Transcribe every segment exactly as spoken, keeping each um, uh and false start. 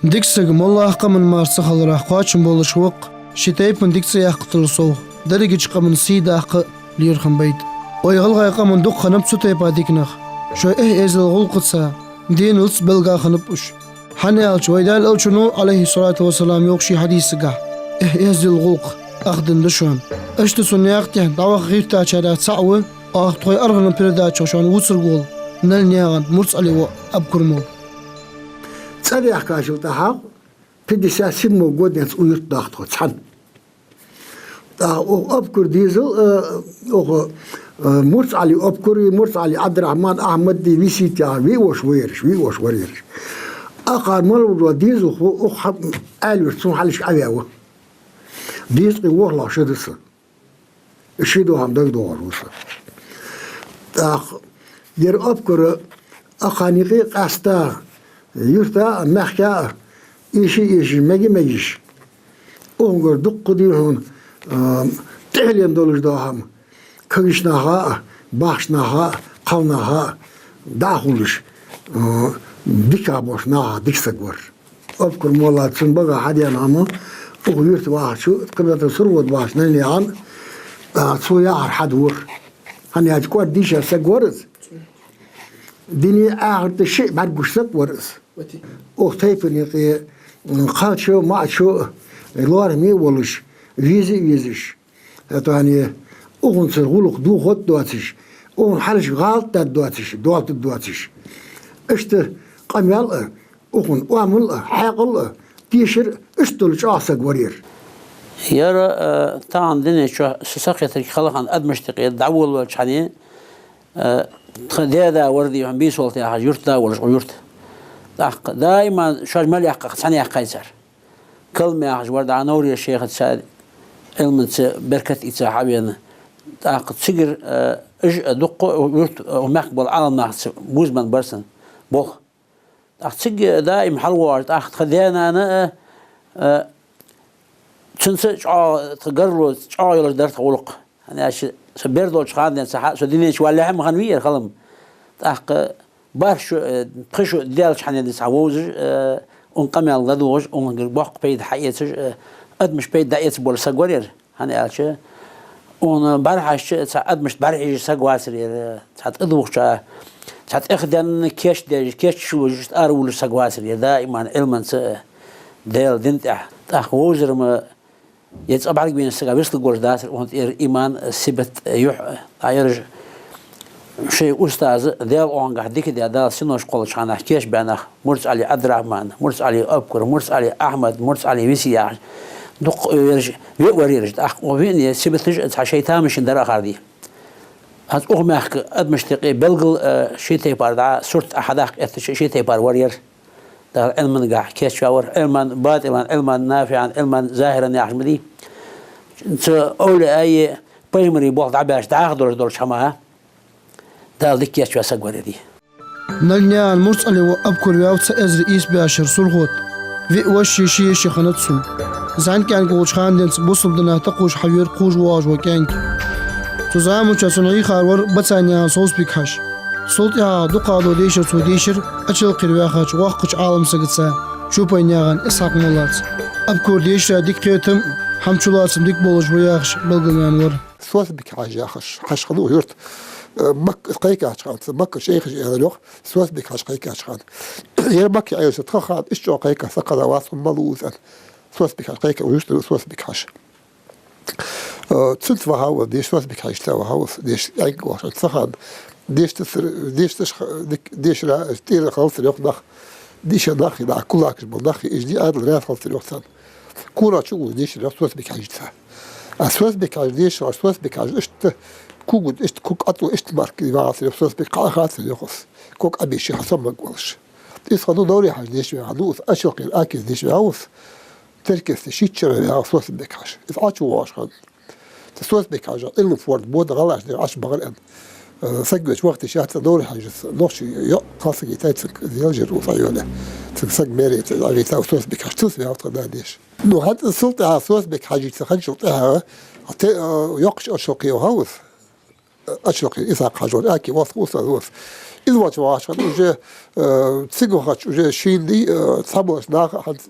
Дика саг моллагӀча къаман мара ца хиларах кхоачам болаш ва-кх, ший тайпан дика цӀи яккхийтарал совгӀа, дерригача къаман сий даккха лерхӀам байта. Вай гӀалгӀай къаман дукха хиннаб цу тайпара дика нах. Шоай эхь-эздела гӀулакхаца, деналца белгала хиннаб уж. ХӀана аьлча вай Даьла Элчано, Ӏалайхи ссалату вассалам, йоах ший хьадисагахь: «Эхь-эздела гӀулакх ахдаьнна да шоана». Иштта цу наькъа тӀа дӀаваха гӀертачарех цаӀ ва оаха тхоай аргӀанара передачах шоана вувцаргвола Наьлнаькъан Мурц-Ӏаьла воӀ Абукар-молла. ЦӀадаьхкачул тӀехьагӀа пятьдесят седьмого года денз укх юрта даха тхо цхьана. ТӀаккха укх Абукара дезал, э, укх, э, Мурц-Ӏаьла Абукара, Мурц-Ӏаьла Ӏабдурахьман, Ахьмада, Висита яха виъ воша вар ераш, виъ воша вар ераш. Акхар мел вола дезалхо укх хьа-, Ӏаьлий-Юрта цунна хьалхашка Ӏоваьв. Дезткъеи ворхӀлагӀа шу да са. Ши дола хӀама дагадоагӀаш ва са. ТӀаккха ер Абукар акхарна юкъе къаьстта, юрта а, мехка а, эший-эший, меги-мегаш, укхунгара дукха дий хьона, а, тӀехьлен долаш дола хӀама, кагийча наха а, бахача наха а, кхалнаха а дӀа а хулаш, а, дика болча нахах дика саг вар. Абукар-молла, цун багах хьадена хӀама, укх юрта вахача, кхыбетта СурхотӀа вахача Наьлнаькъан, а, цо яхар хьадора. ХӀана аьлча кӀоарга дийша саг вар из. Дунен, ахарта шиъ бӀаргагуш саг вар из. Укх тайпан юкъе, м, кхалчо а, маӀачо а лоархӀаме а волаш, веза а везаш, хӀаьта хӀана, укхунцара гӀулакх дохад доацаш, укхунна хьалхашка гӀалат даргдоацаш, доалийтаргдоацаш. Иштта къамаьл а, укхун оамал а, хьаькъал а, дешар а иштта дола чӀоагӀа саг вар ер. Ер, э, тахан дунен чу са сакхетарг хала хинна адамашта юкъе дӀаволавелча хьане, э, тха даь-да вар дий хьона, Бийсолта яхаш юртда а волаш укх юрта. ТӀаккха даиман шоаш мел яьккхай, цхьана яьккхай цар. Калма яхаш вар дӀа Навре-Шайхаца, Ӏилманца беркат ийца хьавена. ТӀаккха цигара, э, уж а дукха юрта, э, мехка бола Ӏаламнахаца бувзабенна бар цун болх. ТӀаккха цига даим хьалвоагӀаш, тӀаккха тха даь-нана а, э, цунца чӀоагӀа, тха гаргало чӀоагӀа йолаш дар тха гӀулакх. ХӀана аьлча со бер долча хана денз цхьа, со дунен чу валалехьа а ма хиннавий ер, хала ма. ТӀаккха бархӀ шу, э, пхи шу даьлча хана денз цхьа вовзаш, э, укхун къамаьл ладувгӀаш, укхунгара боккха пайда хьаэцаш, э, адамашта пайда дӀаэца бола саг вар ер. ХӀана аьлча, укхун бӀарахьежача цхьа адамашта бӀарахьежа саг вацар ер, цхьа тӀадувхача, цхьа тӀехденна кийчдеш, кийчвеш, иштта аравоалаш саг вацар ер, даиман Ӏилманца, э, Даьла дина тӀа. ТӀаккха вовзар-м ер цкъа бӀаргавайнача сага вицлургволаш дацар, укхунна тӀера иман, сибат, юхь, а, ераш шоай устаза, Даьла укхунгахь дика даь, Дала синош кхоллача хана кийчбаь нах, Мурц-Ӏаьла Ӏабдурахьман, Мурц-Ӏаьла Абукар, Мурц-Ӏаьла Ахьмад, Мурц-Ӏаьла Виси яхаш, дукха ераш, виъ вар ераш, тӀаккха укх виъне сибаташ а цхьа шайтӀа машин дар ахар дий. Аз укх мехка адамашта юкъе белгала, э, ший тайпара дӀа сурт а хьадаккха эттача, ший тайпара вар ер. Дала Ӏилмангахь кийчваь вар, Ӏилман батӀинан, Ӏилман нафиӀан, Ӏилман захӀиран яхаш ма дий. Цу овлияи пайхамарий болх дӀабаьча дӀахо долаш долча хӀамах Дала дика кийчваь саг вар ер. Наьлнаькъан Мурц-Ӏаьла воӀ Абукар ваьв цхьа эзар ийс бӀаь шера СурхотӀа. Виъ воша, ши йиша хиннад цун. ЗӀамига кӀаьнк волча хана денз бусалба динах тӀакхувш хьавера кхувш воагӀаш вола кӀаьнк. Цу заман чухь цунна хьийхар вар Бацанаькъан Совцбик-Хьажа. Цул тӀехьагӀа дукхагӀдола дешар цо дийшар Ачалкхера ваьхача воккхача Ӏаламсагаца, Чопанаькъан Исхьакъ-моллаца. Абукара дешара дика кхетам а, хӀама чулоацам дика болаш ва яхаш, белгалваьнна вар. Совцбик-Хьажа яхаш хьажа хиннав укх юрта, э, Макка кхайкача хана, цу Макка шайхаша аьлар йоах, Совцбик-Хьажа кхайкача хана. Ер Макка Ӏаьлча тха хана иштта чӀоагӀа кхайкар саг хиннавац, хӀама ма лув из аьнна. Совцбик-Хьажа кхайкар, укх юрта Совцбик-Хьажа. Э, цунца вахав из деша, Совцбик-Хьажаца вахав из деша, кӀаьнк волча хана. Цу хана деша тасар, деша таш-, дик-, дешара тӀера хилацар йоах нах. Дийша нах а, дӀа кулакаш бола нах а, уж дий адал раьза хилацар йоах царна. Кора чу гӀуз дешар йоах Совцбик-Хьажаца. А Совцбик-Хьажа дешаш, Совцбик-Хьажа иштта ког, иштта ког ӀотӀа, иштта марка вагӀацар йоах Совцбик, кхаъ хацар йоах из. Ког Ӏобийша хьасомаг волаш. Из хиннав Навре-Хьажа дешаш ваьха, ну, из Ачалкхера Акиз дешаш ваьв из. Теркаца шийтта шера ваьв Совцбик-Хьажа. Из ӀочувоагӀаш хиннав. Цу Совцбик-Хьажа Ӏилма форд бода гӀалаш дер Ӏочубахар аьнна. Э, саг веча вахта шаца Навре-Хьажас нохчий йоӀ кхалсаг йитай цунга, зелжир у файоне. Цунга саг мере ца Ӏавита Совцбик-Хьажа, цунца ваьв тха да деша. Ну, хӀанз цул тӀехьагӀа Совцбик-Хьажаца хинначул тӀехьагӀа, те, э, йоккхача Ачалкхе вахав из. Ачалкхен Исхьакъ-Хьажа вар, аки вац, устаз вац. Из вац вахаш хана уже, э, цига вахача уже шийна ди-, э, цхьаболча наха, хьан-,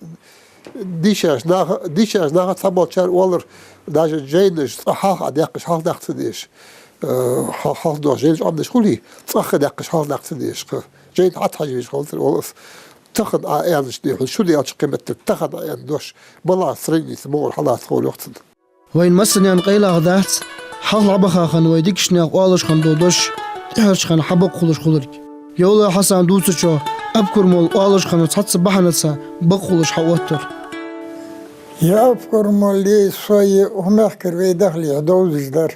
дийшача наха, дийшача наха цхьаболчар оалар, даже жайнаш цкъа хьалха а даьккхача хьалха даккха ца дезаш. Э, хьал-, хьалха доагӀа жайнаш Ӏомадеш хулий, цкъа а даьккхача хьалха даккха ца дезаш. Жайна хьатӀахьажа везаш хилар оалаш. Тахан Ӏа аьннача дехьа, шу даьлча кхыметтар тахан Ӏа аьнна дош, бала сравнить мугӀар хьалаца ховр йоах цунна. Вайна массанена къайлагӀа дац, хьалха дӀабаха хинна вай дикача наьха оалаш хинна дола дош, тӀехьарча хана хьабакъ хулаш хуларг. Евлой Хьасана дувцачох, Абукар-молла оалаш хинна цхьацца бахьанаца бакъ хулаш хьаоттар. Е Абукар-моллеи сои укх мехкара вай дахалехьа довзаш дар.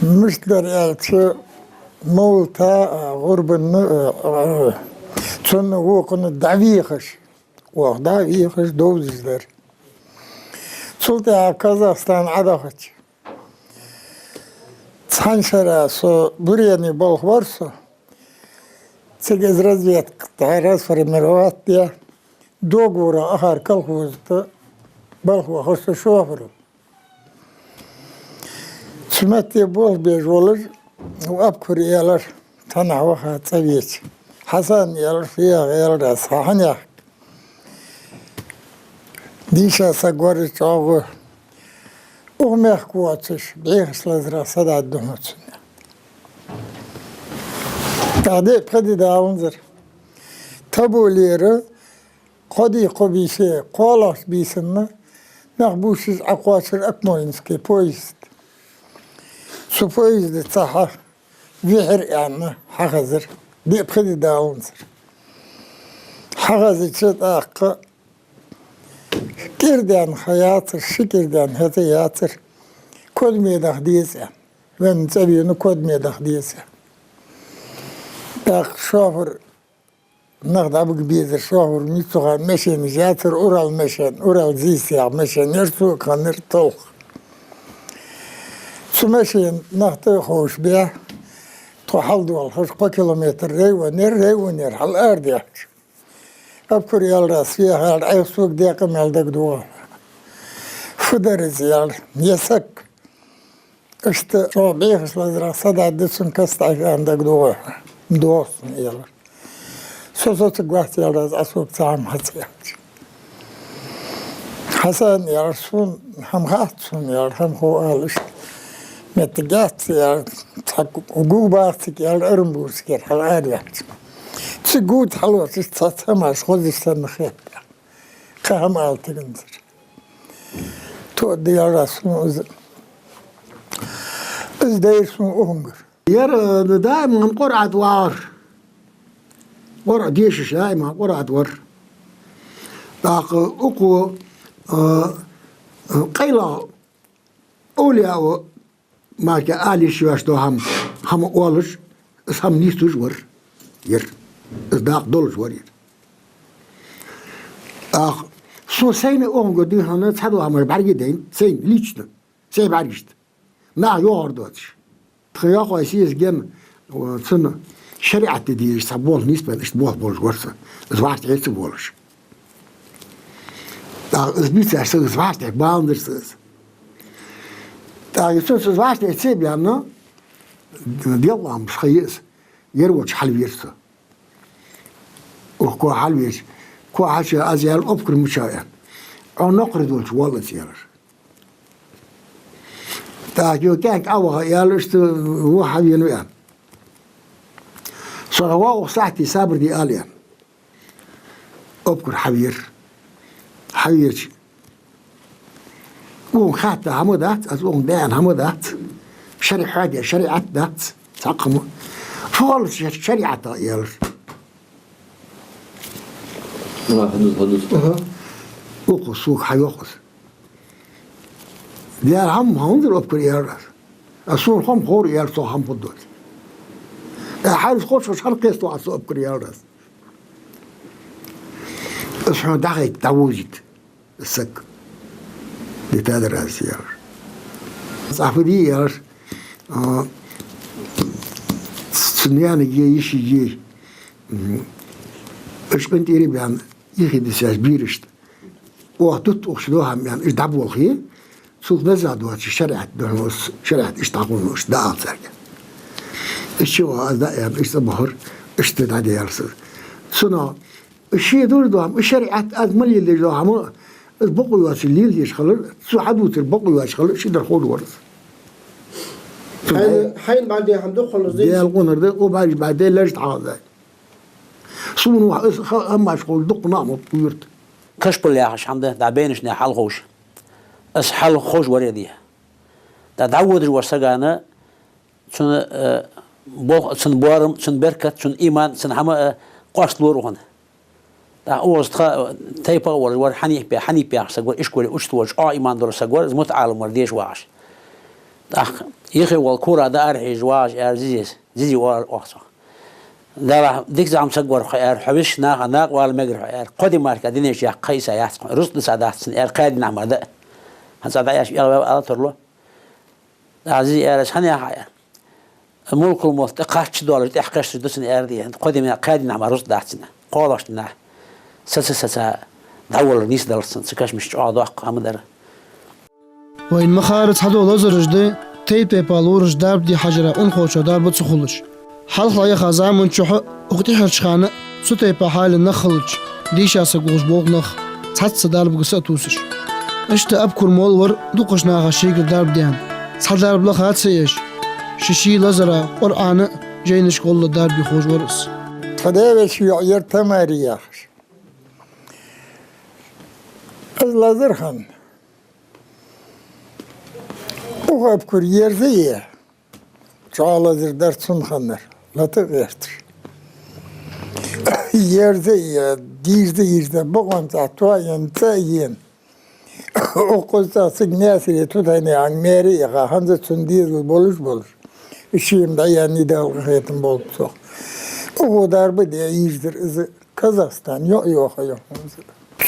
Мишта дар аьлча, мовлата, а, гӀурбанна, а, а, цунна вокхунна дӀавехаш, оаха дӀавехаш довзаш дар. Цул тӀехьагӀа Казахстан Ӏодахача, цхьан шера со Бурене болх бир со, цига из разведка тӀа расформировать даь, договора ахар колхоза тӀа болх бахар со шофер. Цу метте болх беш волаш, Абукара аьлар, цхьаннахьа ваха цӀавеча. Хьасана аьлар, фу яхар аьлар аз, хьа хьанех. Дийша саг вар из чӀоагӀа. Укх мехка воацаш, бӀехача лазарах садаьд духьа цунна. ТӀаккха диъ-пхи ди даланзар. Таболера, кхо ди, кхо бийса, кхоалагӀча бийсанна, нах бувцаш Ӏокхоачар Акмолинске поезд. Цу поезда цхьа хьа вихьар аьнна хьахазар. Диъ-пхи ди даланзар. Хьахазача тӀаккха кӀира даьнна ха яцар, ши кӀира даьнна хӀета яцар. Кодаме даха деза аьнна. Венна цӀавена кодаме даха деза аьнна. ТӀаккха шофер нах дӀабига безар, шофер миччахьа машенаш яцар, Урал машен, Урал ЗИС яха машен яр, цо а хиннар толх. Цу машена нах тӀа а ховшабаь, тхо хьалдолхаш, кхо километр районера, районера хьаларадаьхача. Абукара аьлар аз, фу яхар аьлча, Ӏайха сога декъа мел дагадоагӀа. Фу дар из аьлар, е саг. Иштта чӀоагӀа бӀехача лазарах садаьд цунна, каста Ӏайха аьнна дагадоагӀа. ДоагӀа сона, аьлар. Со соцаргвац, аьлар аз, Ӏа сога цхьа хӀама хьаца аьлча. Хьасана аьлар, сона хӀама хац, сона аьлар, хӀама хов ала иштта. Меттиг яц, аьлар, цхьа гугбац цига, аьлар, Оренбургскера хьаларадаьхача. Цига гуд хьалоацаш цхьацца хӀамаш хозаш санна хет. Кхы хӀама ала тиганзар. Тоъа да, аьлар аз, сона из. Из дайра сона укхунгара. Ер, э, даим ХӀама Къуръан тӀа вагӀар. Къуръан дешаш даим ХӀама Къуръан тӀа вар. ТӀаккха укхо, э, къайлагӀа овлияо, мара ала йиш йоацаш дола хӀама, хӀама оалаш, из хӀама нийсдеш вар. Ер. Из дакъа долаш вар ер. ТӀаккха сона сайна укхунгара дийхьа цхьадола хӀамаш бӀаргадайнад, сайна, лично. Сай бӀаргашта. Наха йоахар доацаш. Тха йоакхой сийсаз гена, о, цунна шариӀат де дезаш цхьа болх нийсбенна, иштта болх болаш вар со. Из вӀаштӀехьа ца болаш. ТӀаккха из бийцача сага из вӀаштӀехьа баланзар са из. ТӀаккха цунца из вӀаштӀехьа ца баьнна, делкъа лампаш ха я из. Ер волча хьалвера со. Укх кхо хьалвеча, кхо хьалча аз аьлар, Абукар мичав аьнна. Ӏо нокхаре долча воалл из, аьлар. ТӀаккха юха кӀаьнк Ӏоваха, аьлар, иштта во хьавенав аьнна. Со хьо воагӀа укх сахьте сабар де ала аьнна. Абукар хьавера. Хьавеча, укхунга хатта хӀама дац, аз укхунга даьнна хӀама дац. ШариӀа хьоаде, шариӀат дац. Цхьаккха хӀама. Фу хилар шар-, шариӀата, аьлар. Ма, хьадус, хьадус. Аха. Укхо сога хьайоах из. Дера хӀама хӀанзар Абукар, аьлар аз. А сона хӀама ховра, аьлар, цох хӀама хургдоацаш. Э, хьайрус кхочуш хӀана кхесто Ӏа со, Абукар, аьлар аз. Аз хьона дӀахайта, дӀавовзийта саг. Дита дар аз, аьлар. ЦӀаьхха фу де, аьлар, а, цу наьнага, йишийга, м, уж къинтӀера баьнна, юхе дисача берашта. Оаха дутт укх чу дола хӀама аьнна, уж дӀаболхе, Цул деза доацаш шариӀат да хьона, шариӀат иштта хьакхувнаш да аьлар царга. Иштта ва аз да аьнна, иштта бахар, иштта дӀаделар са. Цунах ший дур доам, шариӀат аз ма леладеш дола хӀама, аз бакъо йоацаш леладеш хилар, цо хьадувцар бакъо йоацаш хилар, ший дар ховш вар из. Хьайна, хьайна бӀаргадайна хӀама дукха хилар из. Даьла къонахар да, о бӀаргаш бӀаргадайна лаьраш хьалха дай. Сона ва из ха-, хӀамаш ховш дукха нах ма бу юрта. Кашпал яхаш хӀама да, дӀа бейнаш наьха хьал ховш. Аз хьал ховш варе де. ДӀа дӀаводаш вар сагана, цун, э, бох-, цун боарам, цун беркат, цун иман, цун хӀама, э, къоасталора хьона. ТӀаккха укхаза тха, э, тайпа а вар, вар Хьаниф бе-, Хьаниф яхаш саг вар, ишколе учитель волаш, Ӏо иман дола саг вар, из мутаӀалим вар, деша вагӀаш. ТӀаккха йихе вола кура да арахьежа вагӀаш, аьлар зизес, зизи вар оха цох. Далахь, дика зӀамсаг вар хьо, аьлар, хьо висача наха накъавала мегар хьо, аьлар. Кхо ди мара динеч яккха кхайса яц хьо, рузкъа дисадац цунна, аьлар, кхаь ди нахь мара да. ХӀанз дӀа аьлча, эгӀаваьв ала тарлу. ТӀаккха зизи аьлар, хӀана яхай, аьлар. Мулкул-мовт тӀакхаччалца долаш, тӀехкхесташ да цунна, аьлар, дий. Кхо ди ма-, кхаь ди нахь мара рузкъа дац цунна. КхоалагӀча дийнахь саца-саца дӀавалар нийсдалар цунна, цу кашамашта чӀоагӀа доккха хӀама дар. Вайна ма харра, цхьадола лазараш да, тайп-тайпара лораш дарба де хьажара унахочоа дарба ца хулаш. Хьалха яха заман чухь а, укх тӀехьарча хана а цу тайпара хьале нах хилча, дийша саг волаш болх нах, цхьацца дарбага са а тувсаш. Иштта Абукар-молла вар дукхача наха шийгара дарба даьнна. Цхьа дарба лаха ца еш, ший-ший лазара Къуръана а, жайнашка гӀолла дарба де ховш вар из. Тха даь-веший йоӀ яр Тамари яхаш. Из лазар хинна. Укх Абукара ерзае, чӀоагӀа лазар дар цун хиннар, лата а гӀерташ. Ерзае, дийрза-йийрза, бокъонца тоаенна, цӀа а ена. Укхаза цӀа цига Наьсаре тутайна яханга маьре а яха, хӀанз а цун дезал болаш-болаш. Шийна дӀаяьннай, Дала къахетам болба цох. Укхо дарба де йийрзар из, Казахстан йоӀ йоха йоха хӀанз.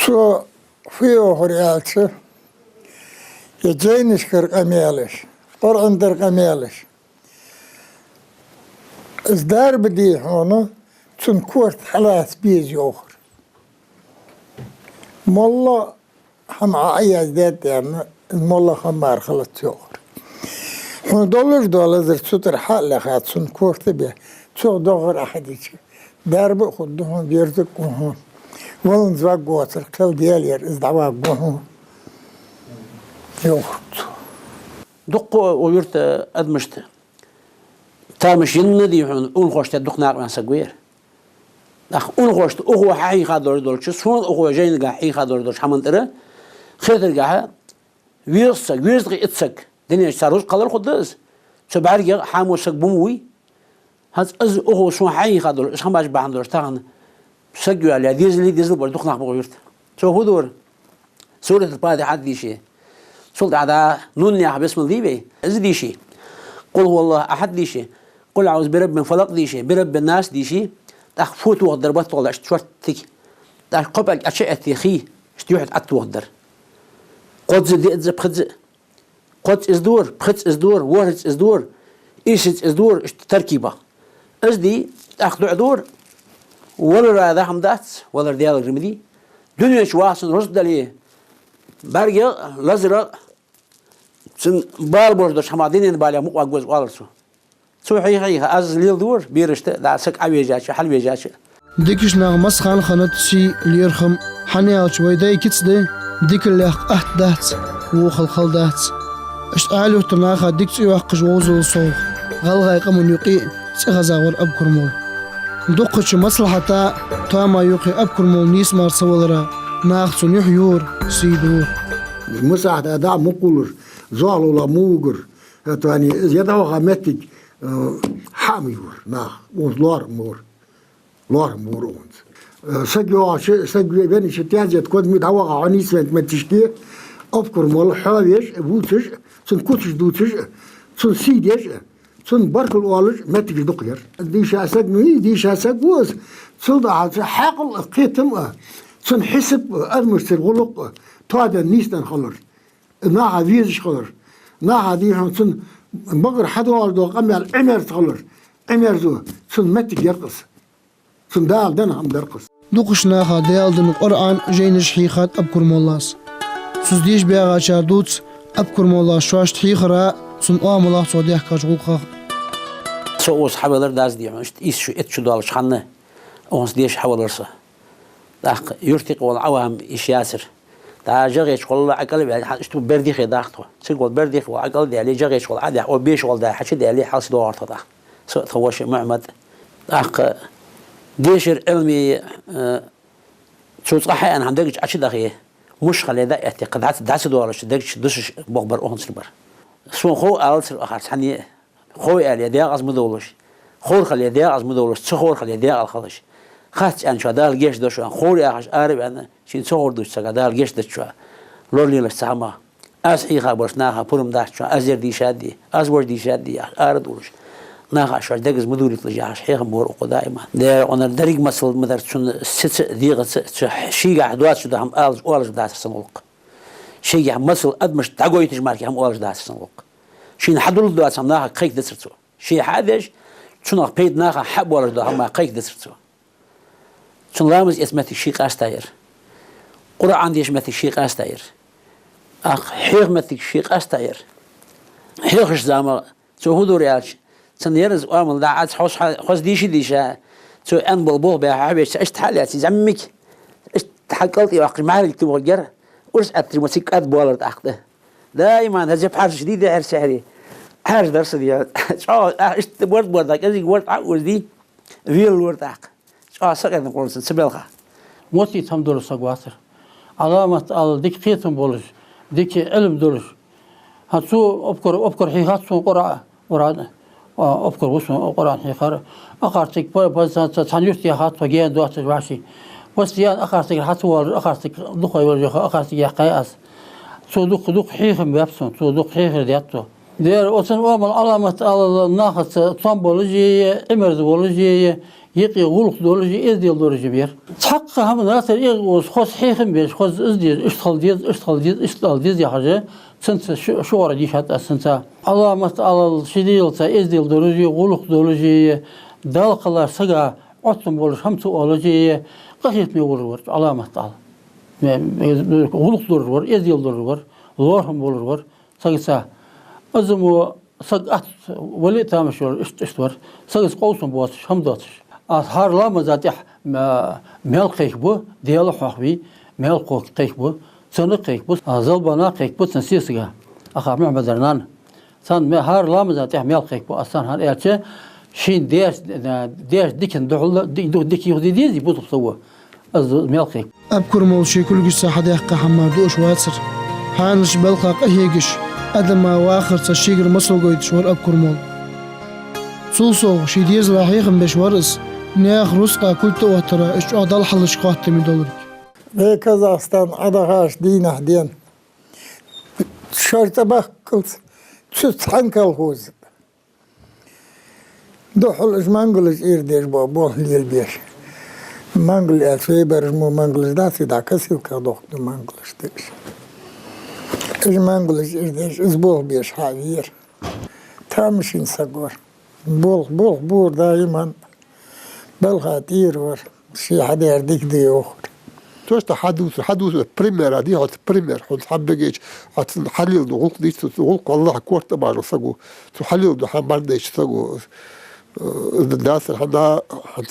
Цо фу йоахар аьлча, е жайнашкара къамаьлаш, Къуръан тӀара къамаьлаш. Из дарба де хьона, цун корта хьалаца беза йоахар. Молла хӀама Ӏа Ӏояздаьд аьнна, из молла хӀама мара хилац йоахар. Хьона долаш дола лазар цу тӀара хьа а лаьха, цун корта бе, цох доагӀар Ӏа хьадича, дарба а хургда хьона, верзаг а гу хьона. Валан зваг воацар, кхел Даьла яр, из дӀаваггу хьона, йоахар цо. Дукха укх юрта адамашта тамаш енна, дий хьона, унахошта дукха накъаваьнна саг вар. ТӀаккха унахошта укхо хьахьийха долаш долча, сона укхо жайнагахьа хьийха долаш долча хӀаман тӀара хетаргахьа, веза саг, веза-кх из саг, динеч цар рузкъа хилар хургда из, цу бӀаргех хьамо саг ба ма вий. ХӀанз из укхо сона хьахьийха долаш, из хӀамаш бахьан долаш тахан саг йоалаяь, дезалий дезал болаш дукха нах ба укх юрта. Цо фу дора? Суратуль-Фатихьат дийша. Цул тӀехьа дӀа Нун яха бисмилла дий вай, из дийша. Къул хӀуваллахӀу ахьад дийша. Къул аӀузу бираббиль-фалакъ дийша, бираббин-нас дийша. ТӀаккха фу тохаргдар баттахьа, иштта чорт тига. ТӀаккха кхо пӀелг Ӏочуэтте хий, иштта юхьа тӀатохаргдар. Кхозза, диъазза, пхезза. Кхозза из дора, пхезза из дора, ворхӀазза из дора, ийсазза из дора, иштта таркибах. Из дий, тӀаккха дуӀа дора. Валара даа хӀама дац, валар Даьлагара ма дий. Дуне чу вахачун рузкъа дале, бӀаргех, лазарах, цун бала болаш долча хӀамах, дунен балех мукъаваргва из, оалар цо. Цо хьийха-хьийха, аз леладора берашта, дӀа саг Ӏовежача, хьалвежача. Дикача наха массахана хиннад сий, лерхӀам, хӀана аьлча вай дай кица да, дикаллех къахьа дац, вохал хала дац. Иштта Ӏаьлий-Юртара наха дика цӀи йоаккхаш вовзалца совгӀа, гӀалгӀай къаман юкъе цӀихеза вар Абукар-молла. Дукхача маслахьата а, тоама а юкъе Абукар-молла нийса мара ца валара, наха цун юхь йора, сий дора. Масахьата дӀа а ма кхоллара, зоахалол а ма вугара, хӀаьта вайна из е дӀаваха моттиг, э, хьа ма йора наха, укхаза лоархӀам бора. ЛоархӀам бора укхаза. Э, саг йоагӀача, саг ве-, веннача тезета кодаме дӀаваха хьо нийсвеннача моттигашка, Абукар-молла хьо веш а, вувцаш а, цун куцаш дувцаш а, цунна сий деш а, цунна баркал оалаш а моттигаш дукха яр. Дийша саг ма вий, дийша саг ва из, цул тӀехьагӀа хьаькъал а, кхетам а, цун хьисап а, адамашцара гӀулакх а тоаденна, нийсденна хилар. Наха везаш хилар. Наха, дий хьона, цун бакъдар хьадоагӀаш дола къамаьл Ӏимерза хилар. Ӏимерзо, цунна моттиг яр-кх из. Цунна Дала денна хӀама дар-кх из. Дукхача наха Даьла дина Къуръан, жайнаш хьийхад Абукар-моллас. Цунца деша багӀачар дувц Абкур-моллас шоашта хьехарах, цун оамалах, цо даьхкача гӀулакхах. Со укхаза хьавелар, дас дий хьона, иштта ийс шу, итт шу долча хана укхаза деша хьавелар со. ТӀаккха юрта юкъе вола Ӏавам йиша яцар. ДӀа ЖагӀеча гӀолла ӀокӀалваьле, хӀанз иштта Бердихе даха тхо. Цига вола Бердихе вола ӀокӀалдаьле, ЖагӀеча гӀолла Ӏодехка, о беша гӀолла дӀа хьачудаьле, хьалсадоагӀар тхо тӀаккха. Со а, тха воша Мухьаммад. ТӀаккха дешар Ӏилма, э, цо цкъа хьааьнна хӀама дега чу Ӏочудахе, муш хиле дӀа а этте, кхы дӀа ца, дӀа ца доалаш, дега чу дусаш болх бар укхунцара бар. Сона хов алацар укхар цхьанне а. Хов аьле, декъаза ма довлаш. Ховр хиле, декъаза ма довлаш, ца ховр хиле, декъала хилаш. Хац аьнначоа Дала гешт ду шоана, ховр яхаш ара а ваьнна, шийна ца ховр дувцача сага Дала гешт дечоа лоралелаш цу хӀамах. Аз хьийха болча наха пурам дац шоана, аз ер дийшад, аз вож дийшад яхаш, ара а довлаш. Наха шоаш дегаза ма довлийталаш яхаш, хьехам бора укхо даим. Дера, онар деррига масал ма дар цун сица а, дегӀаца а, цу шийгахьа доацаш дола хӀама алаш, оалаш дацар цун гӀулакх. Шийгахьа масал адамашта дӀагойташ мара хӀама оалаш дацар цун гӀулакх. Шийна хьадулларгдоаца хӀама наха кхайкадацар цо. Ше хьадеш, цунах пайда наха хьабоалаш дола хӀама кхайкадацар цо. Цун ламаз эца моттиг ше къаьстта яр. Къуръан деша моттиг ше къаьстта яр. ТӀаккха хьеха моттиг ше къаьстта яр. Хьехача заман цо фу дора аьлча, цун яр из оамал дӀа Ӏа ца хьош хьа-, хоза дийша а дийша, цо аьнна бола болх баь хьавеча, иштта хьалаьца, зӀамига, иштта хьакӀалтӀа йоаккхаш, маьхьарий тӀа вахаргьяр, урс Ӏоттар мо цига кӀад боалар тӀаккха. Даиман хӀанз пхьарсаш дий, дехьара-сехьара. Пхьарс дар са дий. ЧӀоагӀа, а, иштта борд-борда, кӀезига ворд Ӏоозадий, велалора тӀаккха. ЧӀоагӀа сакъердам къонахчун цу балха. Моттиг тӀа хӀама долаш саг вацар. Ӏаламат ала дика кхетам болаш, дика Ӏилма долаш. ХӀанз цо Абкур, Абкур хьийхад сона Къуръа-, Къуръан, а, Абкур ва сона Къуръан хьийхар. Акхарчиг па-, па-, ца-, ца-, цхьан юрта яхад тхо, гаьна доацаш вӀаший. Постоянно акхарчигара хьа ца воалаш, акхарчиг дукха йолаш яха, акхарчиг яьккхай аз. Цо дукха, дукха хьехам баьб сона, цо дукха хьехар даьд цо. Дера, оцун оамал Ӏаламат ала нахаца цом болаш а, Ӏимерза волаш а, юкъе гӀулакх долаш а, эздел долаш а вар. Цхьаккха хӀама нацара эгӀа оза, хоза хьехам беш, хоза из деза, иштта хила деза, иштта хила деза, иштта ала деза яхаш, цунца шу-, шугӀара дийшад аз цунца. Ӏаламат алал ши дегӀаца эздел долаш а, гӀулакх долаш а, Далла кхеллача сага Ӏоттам болаш хӀама ца оалаш а, къахетаме волаш вар Ӏаламат ала. Ме-, ме-, гӀулакх долаш вар, эздел долаш вар, лоархӀам болаш вар. Сагаца, из мо саг атта вале а тамаш йолаш, иштта, иштта вар. Сагаца къовсам боацаш, хӀама доацаш. Аз хӀара ламаза тӀехьа ма-, маьл кхайкабу, Даьла хьоахаве, маьл кхо-, кхайкабу, цунна кхайкабу, а, Залбана кхайкабу, цун сесага, Ахар Мухьаммадара нанна. Царна ма-, хӀара ламаза тӀехьа маьл кхайкабу аз царна, хӀана аьлча, шийна даьча, даьча дикан духьала, ди-, ду-, дика юхаде дезий бусалба саго, из маьл кхайкабу. Абкур-молла ший кулгашца хьадаьккха хӀама мара дуаш вацар. Хьаьнала балха къахьегаш, адама вахарца шийгара масал гойташ вар Абкур-молла. Цул совгӀа ший дезала хьехам беш вар из, наьха рузкъа кулг тӀаоттара из чӀоагӀа Далла хьалхашка хоаттаме долга. Вай Казахстане Ӏодахача дийнахьа денз шоаш цӀабахкалца цу цхьан колхоза духьал уж мангалаш ира деш ба, болх лелабеш. Мангал аьлча, вай бараш мо мангалаш дац, дӀа косилках дохк ду мангалаш деш. Уж мангалаш ира деш, из болх беш хьавера. Тамашийна саг вар. Болх, болх бора даиман. Балха тӀера вар. Ше хьадаьр дика да йоахар. То, что хьадувцар, хьадувцар, пример, а, дий хьона, пример, хьона хьаббегача, а, цун хьалел ду гӀулакх дийца, цу гӀулакх, валлахӀи, корта тӀа бажа саго, цу хьалел ду хьа мардайча саго, э, дацар хьона, хьа,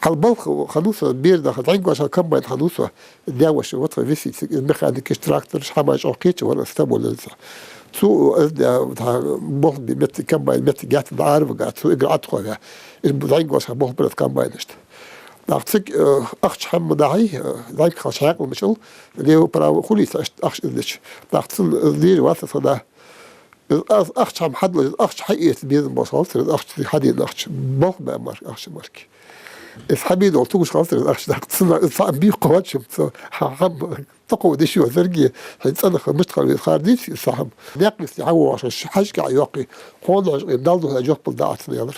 хьал балха хануса, берда ха, дӀаьнгоша комбайн хануса, дяваш, вот ха висит, из механикаш, трактораш, хьама чӀоагӀа кхеча вар, ас таболанца. Цу, э, да, та, болх бе метте, комбайн метте, гетта дӀа ара вага, цу игра атховя. Из дӀаьнгоша болх бара комбайнашта. ТӀаккха цига, э, ахча хьама дахьий, э, дӀаьнга халча хьаькъал мичал, лево-право хулий ца, аш-, ахча издеча. ТӀаккха цун, э, дийр ваца сада. Из аз ахча хьама хьадла, из ахча хьаэца безам болаш халтар, из ахча хьадена ахча. Болх баь мар-, ахча марки. Из хьабийдал тугаш халтар, из ахча даккха цун, из цхьа бийкха вачим, цо хьа-, хьама токхо деши вазарги, хьай цӀанах мишта хала вез хардийц, из хьама. Някъис хьавоаш, хьажкӀа йоккхий, хьона хьажкӀа, дал духьа жоп бал дац ялар.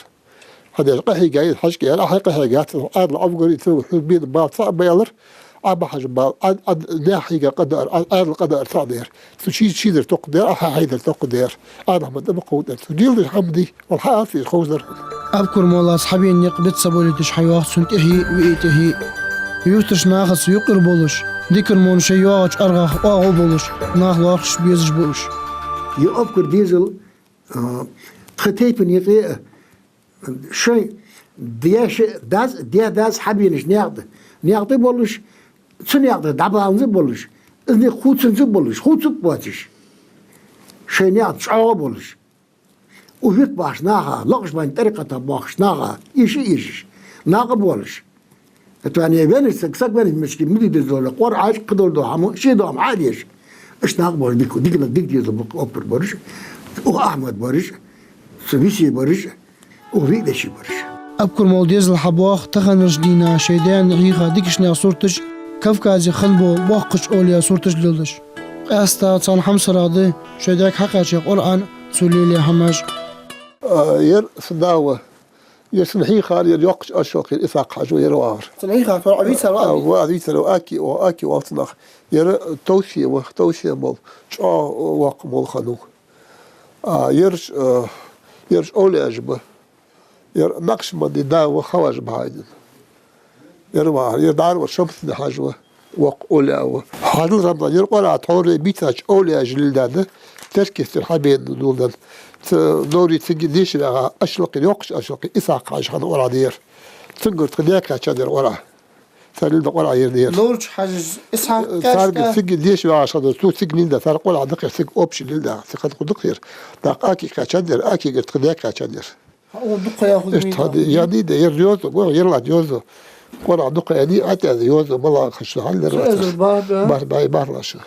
Хьадеш къахьийгай, хьажкӀа яр, ахьа къахьийгай, цу Ӏаьдала авгари, цу хьурбина бал цхьа а байлар, Ӏаба хьажа бал, Ӏад, Ӏад, нехьийга къадар, Ӏад, Ӏаьдала къадар цхьа а дер. Цу чи, чи дар токха дер, ахьа хьай дар токха дер. Ӏаьдала хӀама тӀа ма кховдар. Цу дилдаш хӀама дий, вал хьа асий ховзар. Абкур-моллас хьабена никъ биц ца болиташ хьайоах цун тӀехьи, виъи тӀехьи. Юртарча нахаца юкъера болаш, Дикармона шоай йоагӀача аргӀах оагӀув болаш, нах лоархӀаш безаш ба уж. Ер Абукара дезал, а, тха тайпан юкъе а, шоай даь-даьш, даь-даьс хьабенача наькъа тӀа, наькъа тӀа болаш, цу наькъа тӀа дӀабаланза болаш, из никъ хувцанза болаш, хувцаргбоацаш, шоай наькъа тӀа чӀоагӀа болаш. Укх юрта бахача наха, лакхашбан тӀарикъата бахача наха, эша эшаш, накъабоалаш. Тахан веннача сага, саг веннача мичча ма дий дезалаш, КъорӀаш, кхыдола дола хӀама, ший дола хӀама Ӏодеш. Иштта накъабоалаш, дика, дика, дика дезал ба Абукара бараш, укх Ахьмада бараш, цу Висе бараш, укх виъ веший бараш. Абукар-молла дезал хьабоагӀа таханарча дийнахьа шоай даьна хьийха дикача наьха сурташ, Кавказе хинна бола боккхача овлияй сурташ леладеш. Къаьстта царна хьамсарагӀа да шоай даьга хьакхаьча КъорӀан, цо лелае хӀамаш. А, ер са да ва. Ер сона хьийхар, ер йоккхача Ошалкхера Исхьакъ-Хьажа ва, ер вахар. Цун хьийхар, тхо а вийцар ва? А, ва, вийцар ва, Аки, о, Аки оал цунах. Ер товсий ва, товсий молла, чӀоагӀа воккха молла хиннав. А, ераш, а, ераш овлияш ба. Ер Накъшбандий да ва, Хаваж бахьайдин. Ер вахар, ер дӀара ва Шамсуддин-Хьажа ва, воккха овлия ва. Хьажал Рамзан, ер КъорӀа тхьовра бийцача овлияша леладаьд, Теркестера хьабена доладаьд. Ца новри цига деша ваьгӀа Ошалкхера, йоккхача Ошалкхера Исхьакъ-Хьажа хиннав КъорӀа даьр. Цунгара тха даьга кхаьчад ер КъорӀа. Цар леладаь КъорӀа ер да ер. Новрача Хьажас Исхьакъ-Хьажа царга цига деша ваьгӀаш хиннав, цо цига леладаьд, цар КъорӀа дакхар цига общий леладаьд, цига хинна дукха яр. ТӀаккха Акига кхаьчад ер, Акигара тха даьга кхаьчад ер. Хьа, укхо дукха яхаш. Иштта хьа да, яьннай да, ер йоазув, гой, ер латта йоазув. КъорӀа дукха яьннай, атӀа йоазув, мала хаш хьал ер. Цу латта эзар бархӀ ба? БархӀ ба, бархӀ латта.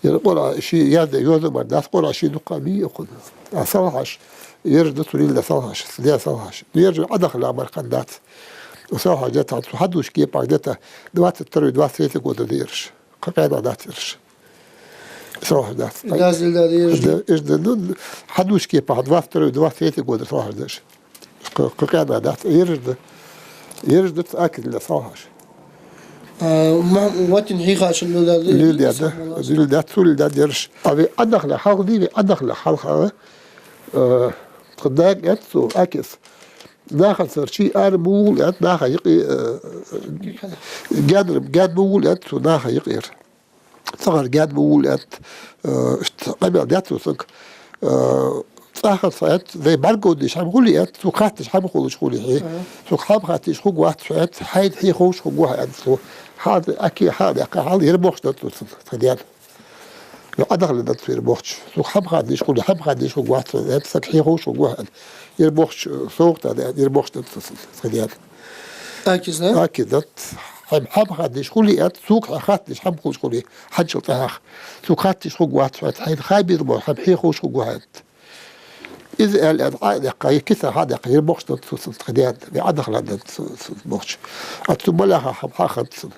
Ер КъорӀа ший яздаь йоазув мара дац, КъорӀа ший дукха ма йий укхун. А Салхьаш, ераш да цо леладаь Салхьаш, даь Салхьаш. Ераш Ӏодахалехь мара хиннадац. Салхьаш где-то, цо хьадувцача кепара где-то двадцать второй, двадцать третий года да ераш. Кхы къаьна дац ераш. Салхьаш дац. Дазил да ераш. Да, ераш да, ну, хьадувцача кепара двадцать второй, двадцать третий года Салхьаш да ераш. Кхы, кхы къаьна дац, ераш да. Ераш да цу Акига леладаь Салхьаш. А, ма, ватин хьийхача леладаьд, леладаьд, леладаьд, цо леладаьд ераш. А вай Ӏодахалехь хьалха дий, вай Ӏодахалехь хьалха, а, тха даьга аьннад цо, Акис. Нахаца чий ара ма вулл аьннад, наха юкъе, а, гаьнара, гаьна ма вулл аьннад цо, наха юкъера. Цхьанахьара гаьна ма вулл аьннад, э, иштта къамаьл даьд цо сога. Э, цӀаьхха цхьа аьннад, вай бӀаргагуш хӀама хуле аьннад, цо хатташ хӀама хулаш хуле хье. Мгм. Цо хӀама хатташ хургвац хьо аьннад, хьайна хье ховш хургва хьо аьннад цо. Хьа-, Аки хьадаьккха, хьал ер бохча даьд цо цунна, тха даьна. Вай Ӏодахале даьд цо ер бохча. Цо хӀама хатташ хуле, хӀама хатташ хургвац хьо аьннад, саг хье ховш хургва хьо аьннад. Ер бохча, э, совгӀат да аьннад, ер бохча даьд цо цунна, тха даьна. Акис, да? Акис даьд. Хьайна хӀама хатташ хуле аьннад, цо хатташ хӀама хулаш хуле, хьанчал тӀехьагӀа. Цо хатташ хургвац хьо аьннад, хьайна хабир бо, хӀама хье ховш хургва хьо аьннад. Из аьле аьннад, Ӏо а даьккха, е киса хьа а даьккха, ер бохча даьд цо цунна, тха даьна, вай Ӏодахале даьд цо, цо бохча. А цо ма лаьрхӀа хӀама хьахиннад цунна.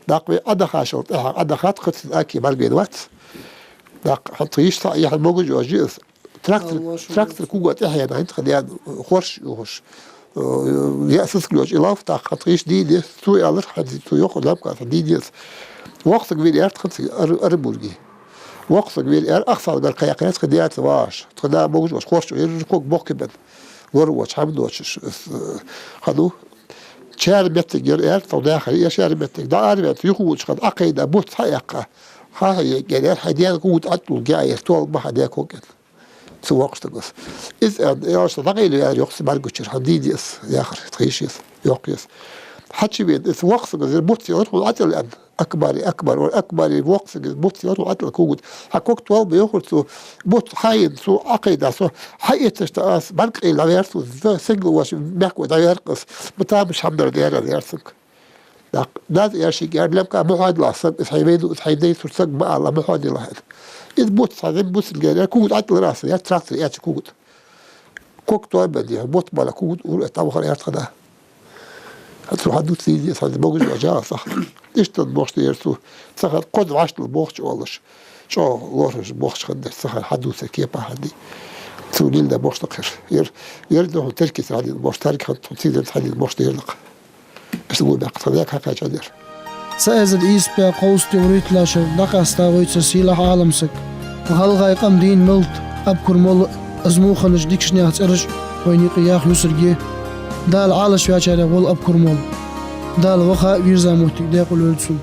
ТӀаккха вай Ӏодахачул тӀехьагӀа, Ӏодахад, кхы цунна Аки бӀаргавайна вац. ТӀаккха хӀанз тха йиша цхьа яхьа могаш йола жи из. Трактор, алло, шу трактор куга тӀехьа яьнна, хӀанз тха даьна хорш юхаш. Э, я сискал йоацаш и лав, тӀаккха тха йиша дийна, цо аьлар, хӀанз цо йоах, лаьмка хьа дийна. Воккха саг вена аьннад хӀанз ар-, Оренбурге. Воккха саг вена аьннад, ах саг бар кхайкхар, тха даьца вагӀаш. Тха да могаш йоацаш хорш, ер ког бохкабенна. Лор воацаш, хӀама доацаш, э, хьа ну. Чар меттиг яр аьннад, тхо дахар, ер чар меттиг. ДӀаараваьнна, юха вувцаш хиннад, Ӏокхайда, бутт хьаяьккха. Хьа-, хьаяьккха, аьннад, хьай даьна кугут Ӏотулга яр, тоал ма хьа даь ког аьннад. Цу воккхача саго. Из аьнна, аьлча, дӀакъайла ваьлар йоккха саг бӀаргагучара, хӀанз дийна из, яхар, тха йиша из, йоах из. Хьачувена, из воккха саг, из бутт ялар хьона ӀотӀал аьнна. Акбари, Акбар, вар Акбари, воккха саг, из бутт ялар хьона ӀотӀал кугут. Хьа ког тоал ба йоахар цо, бутт хьайна, цо Ӏокхайда, со хьаэцаш тӀа аз бӀаргакъайла дӀаваьлар цо, из сингал воацаш мехка вай дӀаваьлар-кх аз, ма тамаш хӀама дар дера, аьлар цунга. ТӀаккха дас аьлар шийга, аьлар, лаьмка, ма хьоадалахь саг, из хьай вайна, из хьай дай сур саг ма ала, ма хьоадалахь. Из бутт цхьа зим бусилга яр, кугут ӀотӀалар аз, аьлар, трактор эцача кугут. Ког тоабенна, бутт бала кугут ура тӀавахар, аьлар тха да. Хьа цу хьа дувц дийна, цхьа могаш йола жагӀа саг. Иштта бохча да ер цо, цхьа хана кхозза вӀаштӀал бохча оалаш. ЧӀоагӀа лоархӀаш бохча хиннад, цхьа хана хьадувцар кепа хиннай. Цо леладаь бохча да-кх ер. Ер, ер да хьона Теркестера хьадена бохча, Терк хиннад тхона, цигара хьадена бохча да ер да-кх. Иштта гуо баьккха тха даьга хьакхаьчад ер. Цхьа эзар ийс бӀаь кховзткъеи вурийтталагӀча шера дӀакъаьста вайца сийлахь Ӏаламсаг, укх гӀалгӀай къам дийна мел да Абукар-молла, из мо хиннача дикача наьха цӀераш вайна юкъе яха юсаргья. Дала Ӏалашваьчарех волва Абукар-молла. Дала ваха а, вийрза моттиг а даькъала йойла цун.